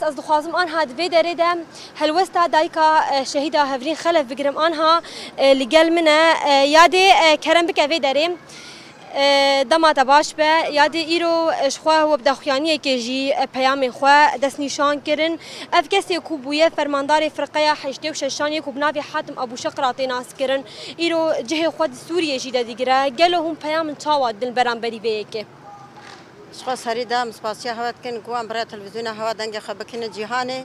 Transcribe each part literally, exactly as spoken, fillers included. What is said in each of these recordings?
Ez dixwazim anha di vê derê de helwesta dayika, e, şehîda Hevrîn Xelef bigirim. Anha, e, li gel min e, e, yadê, e, kerem bike vê derê. E, dema te baş be. Yadê îro, e, ji xwe we bi daxuyaniyekê jî, e, peyamên xwe destnîşan kirin. Ev kesê ku bûye fermandarê firqeya heştê û şeşan yê ku bi navê Hatim Abûşeqra tê naskirin, îro cihê xwe di Sûriyê jî de digire. Gelo hûn peyamên çawa didin beramberî vê yekê? Ji xwe serî de em spasiya hewe dikin ku em bi rêya televîzyona hewe dengê xwe bikine cîhanê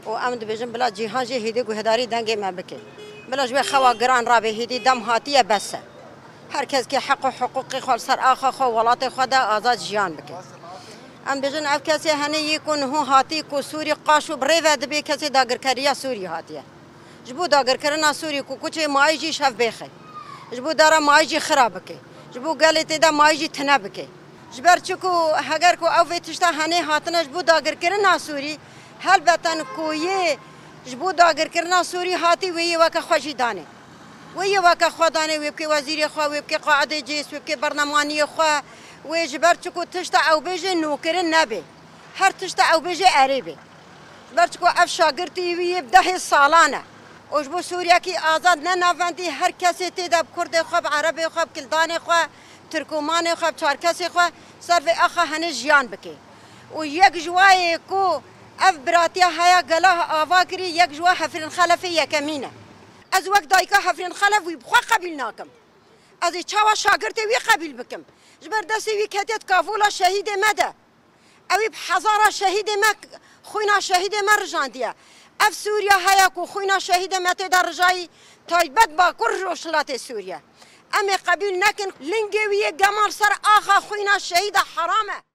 û em dibêjin bila cîhan jî hêdî guhdarî dengê me bike. Bila ji wê xewa giran rabe, hêdî dem hatiye, bes e. Her kes kê heq û hiqûqê xwe li ser axa xwe, welatê xwe de azad jiyan bike. Em dibêjin ev kesê henê yê ku niho hatî ku Sûrî qaş û bi rê ve dibê kesê dagirkeriya Sûrî hatiye. Ji bo dagirkirina Sûrî ku kuçê mayî jî şev bêxe. Ji bo dara mayî jî xira bike. Ji bo gelê tê de mayî jî tine bike. Ji ber çi ku heger ku ew vê tişta henê hatine ji bo dagirkirina Sûrî, helbeten ku yê ji bo dagirkirina Sûrî hatî wê yê weke xwe jî danê. Wê yê weke xwe danê, wê bike wezîrê xwe, wê bike qaidê cês, wê bike bernemaniyê xwe, wê ji ber çi ku tişta ew bêje nûkirin nebe. Her tişta ew bêje erê be. Ji ber çi ku ev şagirtî wî yê bi dehê salan e. Û ji bo Sûriyekî azad ne navendî, her kesê tê de bi kurdê xwe, bi erebê xwe, bi kildanê xwe, tirkomanê xwe, bi çarkesê xwe ser vê axa henê jiyan bike. Û yek ji wayê ku ev biratiya heya gela ava kirî, yek ji wa Hefrîn Xelefê yekemîn e. Ez wek dayika Hefrîn Xelef wî bi xwe qebîl nakim. Ez ê çawa şagirtê wî qebîl bikim? Ji ber destê wî ketiye di kavola şehîdê me de. Ew ê bi hezara şehîdê me, xwîna şehîdê me rijandiye. Ev Sûriya heye ku xwîna şehîdê me tê de rijayî, taybet Bakur Rojhilatê Sûriye. Em ê qebîl nekin, lingê wî yê gemal ser axa xwîna şehîda heram e.